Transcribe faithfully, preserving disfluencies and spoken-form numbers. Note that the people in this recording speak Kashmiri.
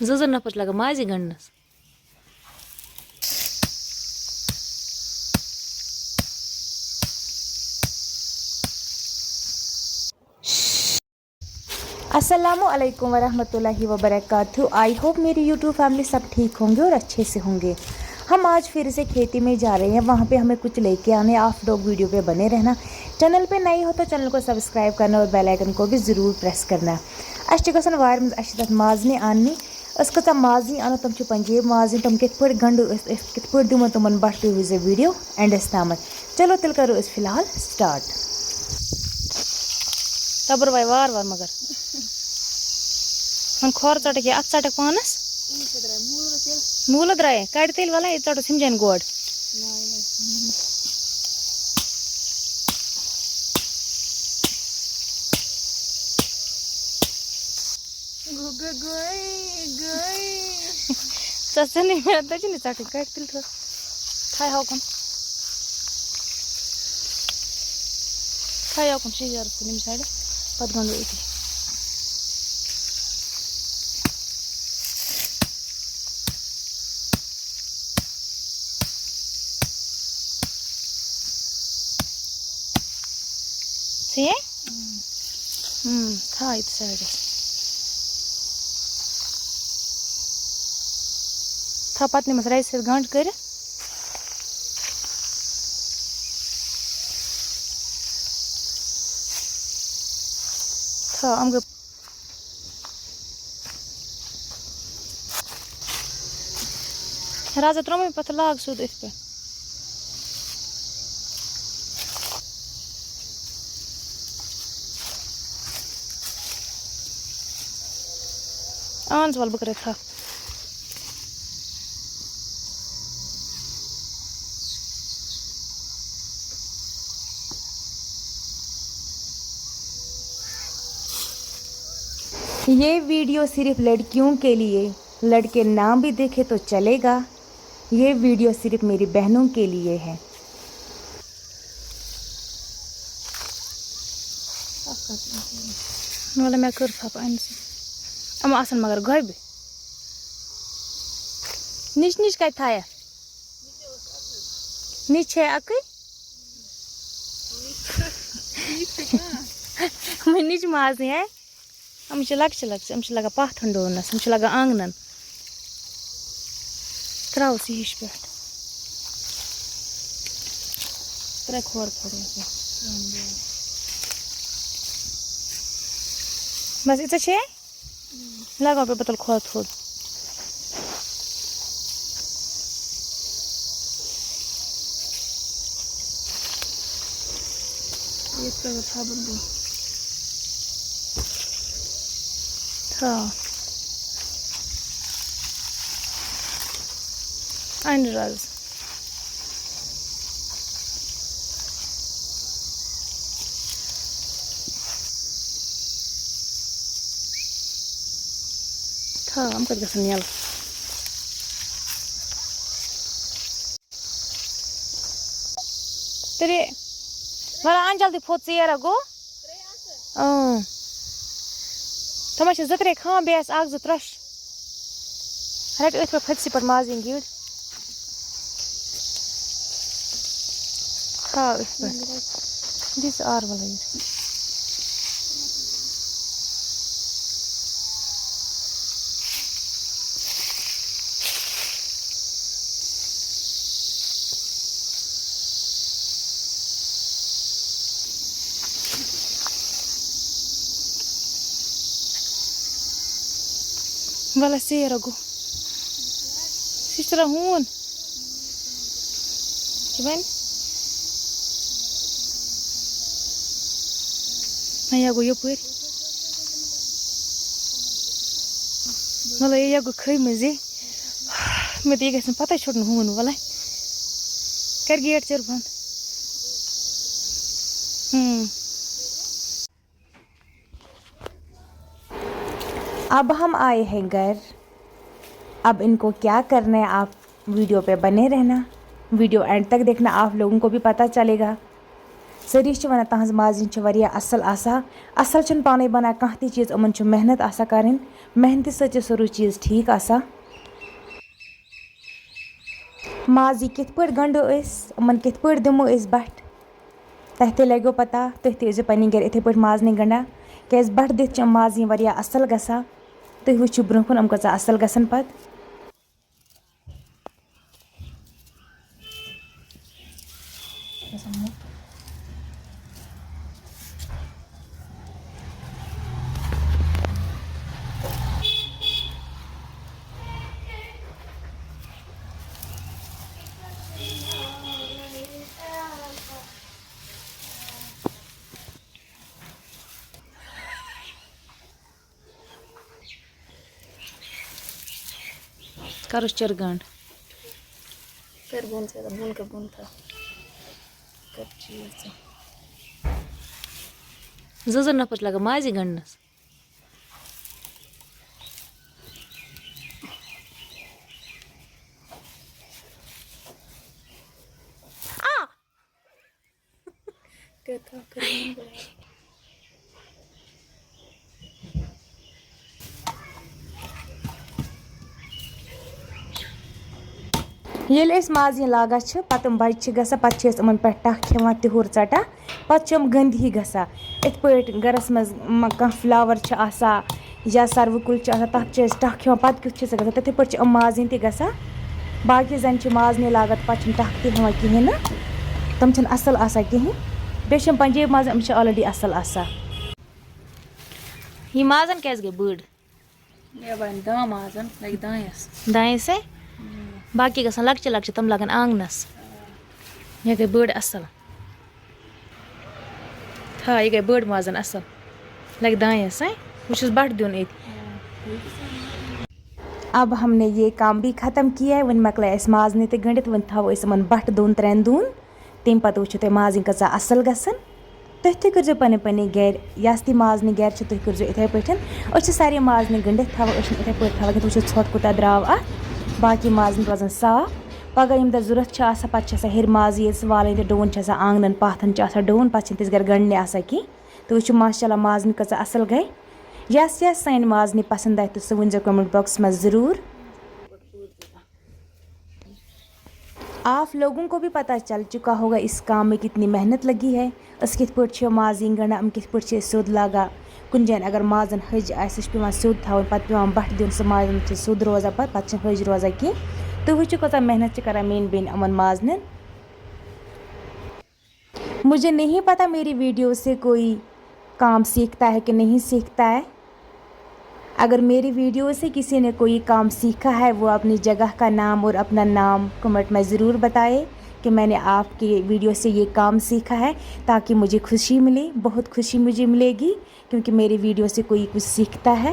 زٕ زٕ نفر چھِ لگان مازی گنٛڈنَس۔ السلام علیکم ورحمۃ اللہ وبرکاتہ۔ آئی ہوپ میری یوٹیوب فیملی سب ٹھیک ہوں گے اور اچھے سے ہوں گے۔ ہم آج پھر سے کھیتی میں جا رہے ہیں، وہاں پہ ہمیں کچھ لے کے آنے۔ آپ لوگ ویڈیو پہ بنے رہنا۔ چینل پہ نئے ہو تو چینل کو سبسکرائب کرنا اور بیل آئیکن کو بھی ضرور پریس کرنا۔ اَسہِ چھِ گژھان وارِ منٛز، اَسہِ چھِ تَتھ مازنہِ اَننہِ۔ أسۍ کۭژاہ مازنہِ اَنو، تِم چھِ پنجٲبۍ مازنہِ، تِم کِتھ پٲٹھۍ گنٛڈو أسۍ، أسۍ کِتھ پٲٹھۍ دِمو تِمَن بَٹھ، تُہۍ وٕچھزیو ویٖڈیو اینڈَس تامَتھ۔ چلو تیٚلہِ کَرو أسۍ فی الحال سٹارٹ۔ تَبٕر وَے وار وار مگر۔ وۄنۍ کھۄر ژَٹَکھ یا اَتھ ژَٹَکھ پانَس۔ موٗلہٕ درٛایے، کَڑِ تیٚلہِ وَلَے، یہِ ژَٹو ژھِنجَن گۄڈٕ۔ گُگہٕ گٔے گٔے۔ ژٕ ژٕ نہٕ مےٚ، تَتہِ چھِنہٕ ژَٹٕنۍ، کَڑِ تیٚلہِ تھوٚد۔ تھایہِ ہاوکُن۔ تھایہِ ہاوکُن شِہجارَس کُن ییٚمہِ سایڈٕ، پَتہٕ گَنٛڈو أتی۔ ژھٕنے؟ اۭں۔ اۭں، تھاو ییٚتہِ سایڈَس۔ تھاو پَتہٕ نِمَس رَزِ سۭتۍ گَنٛڈ کٔرِتھ۔ تھاو، یِم گٔے۔ رازا ترٛوومُت پَتہٕ لاگ سیوٚد أتھۍ پٮ۪ٹھ۔ اَہن حظ، وَلہٕ بہٕ کَرٕ تھَپھ۔ یہ ویڈیو صرف لڑکیوں کے لیے، لڑکے نہ بھی دیکھے تو چلے گا۔ یہ ویڈیو صرف میری بہنوں کے لیے ہے۔ وَلہٕ مےٚ کٔر تھَپھ أمۍ سٕنٛز۔ یِم آسَن مگر گۄبہِ۔ نِچ نِچ کَتہِ تھایَکھ؟ نِچ چھے اَکٕے۔ وۄنۍ نِچ مازٕے ہے۔ یِم چھِ لۄکچہِ لۄکچہِ، یِم چھِ لَگان پاتھَن ڈونَس، یِم چھِ لَگان آنٛگنَن۔ ترٛاوُس یہِ ہِش پٮ۪ٹھ۔ ترٛےٚ کھۄر کھۄر یَتھ منٛز۔ بَس ییٖژاہ چھے؟ لَگاو بیٚیہِ بوتل کھۄر تھوٚد۔ ییٚتہِ کَرو ژھابَن بۄن۔ تھاو۔ اَنہِ رَز۔ تھاو، یِم کَتہِ گژھن یَلہٕ؟ تیٚلہِ وَلہٕ اَن جلدی پھوٚت ژیر ہا گوٚو۔ اۭں۔ تِمَن چھِ زٕ ترٛےٚ خام، بیٚیہِ آسہِ اَکھ زٕ ترٛوٚش۔ رَٹہِ أتھۍ پٮ۪ٹھ پھٔتسٕے پٮ۪ٹھ مازٕنۍ گِنٛڈ۔ تھاو أتھۍ پٮ۪ٹھ۔ دِ ژٕ آروَلَے یہِ۔ وَلہٕ سیر گوٚو۔ سُہ چھُ تران ہوٗن۔ یہِ وَنہِ۔ نہ، یہِ گوٚو یَپٲرۍ۔ مطلب، یہِ گوٚو کھٔے منٛزے۔ مےٚ دوٚپ، یہِ گژھِ نہٕ پَتَے ژھیوٚٹُن ہوٗن، وَلَے۔ کَر گیٹ ژیٖر بنٛد۔ ہُم۔ اب ہم آئے ہیں گھر۔ اب ان کو کیا کرنا ہے، آپ ویڈیو پہ بنے رہنا، ویڈیو اینڈ تک دیکھنا، آپ لوگوں کو بھی پتہ چلے گا۔ سٲری چھِ وَنان، تَہَنٛز مازِنۍ چھِ واریاہ اَصٕل آسان۔ اَصٕل چھُنہٕ پانَے بَنان کانٛہہ تہِ چیٖز، یِمَن چھُ محنت آسان کَرٕنۍ۔ محنتہِ سۭتۍ چھِ سورُے چیٖز ٹھیٖک آسان۔ مازی کِتھ پٲٹھۍ گَنٛڈو أسۍ، یِمَن کِتھ پٲٹھۍ دِمو أسۍ بَٹھ، تۄہہِ تہِ لَگیو پَتہ۔ تُہۍ تہِ ٲسۍزیو پنٛنہِ گَرِ یِتھَے پٲٹھۍ مازنہِ گَنٛڈان، کیٛازِ بَٹھ دِتھ چھِ یِم مازنہِ واریاہ اَصٕل گژھان۔ تُہۍ وٕچھِو برٛونٛہہ کُن یِم کۭژاہ اَصٕل گژھن پَتہٕ۔ کَرُس چِرٕ گنٛڈ۔ کر بۄن ژٕ، بۄن کر بۄن تھاو۔ کر چیٖز ژٕ۔ زٕ زٕ نفر چھِ لگان مازی گنٛڈنَس۔ آ! کر تھاو، کر بۄن برابر۔ ییٚلہِ أسۍ مازنہِ لاگان چھِ، پَتہٕ یِم بَجہِ چھِ گژھان، پَتہٕ چھِ أسۍ یِمَن پٮ۪ٹھ ٹَکھ کھٮ۪وان، تِہُر ژَٹان، پَتہٕ چھِ یِم گنٛدٕ ہی گژھان۔ یِتھ پٲٹھۍ گَرَس منٛز مہ-، کانٛہہ فٕلاوَر چھِ آسان یا سَروٕ کُلۍ چھِ آسان، تَتھ چھِ أسۍ ٹَکھ کھٮ۪وان، پَتہٕ کیُتھ چھِ سُہ گژھان؟ تِتھَے پٲٹھۍ چھِ یِم مازنہِ تہِ گژھان۔ باقٕے زَن چھِ مازنہِ لاگان، پَتہٕ چھِنہٕ ٹَکھ تہِ ہٮ۪وان کِہیٖنۍ نہٕ، تِم چھِنہٕ اَصٕل آسان کِہیٖنۍ۔ بیٚیہِ چھِ یِم پنجٲبۍ مازَن، یِم چھِ already اَصٕل آسان۔ یہِ مازَن کیٛازِ گٔے بٔڑ؟ مےٚ بَنہِ دَہ مازَن، لَگہِ دانٮ۪س۔ دانٮ۪س ہے؟ باقٕے گژھن لۄکچہِ لۄکچہِ، تِم لَگَن آنٛگنَس۔ یہِ گٔے بٔڑ اَصٕل۔ تھاو، یہِ گٔے بٔڑ مازَن اَصٕل۔ لَگہِ دانٮ۪س ہے؟ وۄنۍ چھُس بَٹھ دیُن أتھۍ۔ اب ہم نے یہ کام بھی ختم کیا ہے، وۄنۍ مۄکلٲے اَسہِ مازنہِ تہِ گٔنٛڈِتھ، وۄنۍ تھاوو أسۍ یِمَن بَٹھ دۄن ترٛٮ۪ن دۄہَن۔ تَمہِ پَتہٕ وٕچھِو تُہۍ مازنہِ کۭژاہ اَصٕل گژھن۔ تُہۍ تہِ کٔرۍزیو پنٕنہِ پنٕنہِ گَرِ، یَس تہِ مازنہِ گَرِ چھِ، تُہۍ کٔرۍزیو یِتھَے پٲٹھۍ۔ أسۍ چھِ سارے مازنہِ گٔنٛڈِتھ تھاوان، أسۍ چھِنہٕ یِتھَے پٲٹھۍ تھاوان کینٛہہ۔ تُہۍ وٕچھِو ژھۄٹھ کوٗتاہ درٛاو اَتھ۔ باقٕے مازنہِ روزان صاف۔ پَگاہ ییٚمہِ دۄہ ضوٚرَتھ چھِ آسان، پَتہٕ چھِ آسان ہیٚرِ مازٕ ییٚلہِ سُہ والٕنۍ تہٕ ڈُوُن چھِ آسان آنٛگنَن، پاتھَن چھِ آسان ڈُوُن، پَتہٕ چھِنہٕ تِژھ گَرِ گٔنٛڈنہِ آسان کینٛہہ۔ تُہۍ وٕچھِو ماشاء اللہ مازنہِ کۭژاہ اَصٕل گٔے۔ یَس یَس سانہِ مازنہِ پَسنٛد آے تہٕ سُہ ؤنۍزیو comment boxَس منٛز ضروٗر۔ آپ لوگوں کو بھی پتہ چل چکا ہوگا اس کام میں کتنی محنت لگی ہے۔ أسۍ کِتھ پٲٹھۍ چھِ مازٕنۍ گنٛڈان، یِم کِتھ پٲٹھۍ چھِ أسۍ سیوٚد لاگان۔ کُنہِ جایہِ اگر مازَن ۂج آسہِ، سُہ چھُ پٮ۪وان سیوٚد تھاوُن، پَتہٕ پٮ۪وان بَٹھ دیُن، سُہ مازَن چھِ سیوٚد روزان، پَتہٕ پَتہٕ چھِنہٕ ۂج روزان کینٛہہ۔ تُہۍ وٕچھِو کۭژاہ محنت چھِ کَران میٛٲنۍ بیٚنہِ یِمَن مازنٮ۪ن۔ مجھے نہیں پتا میری ویڈیو سے کوئی کام سیکھتا ہے کہ نہیں سیکھتا ہے۔ اگر میری ویڈیو سے کسی نے کوئی کام سیکھا ہے، وہ اپنی جگہ کا نام اور اپنا نام کمنٹ میں ضرور بتائے کہ میں نے آپ کی ویڈیو سے یہ کام سیکھا ہے، تاکہ مجھے خوشی ملے، بہت خوشی مجھے ملے گی، کیونکہ میری ویڈیو سے کوئی کچھ سیکھتا ہے۔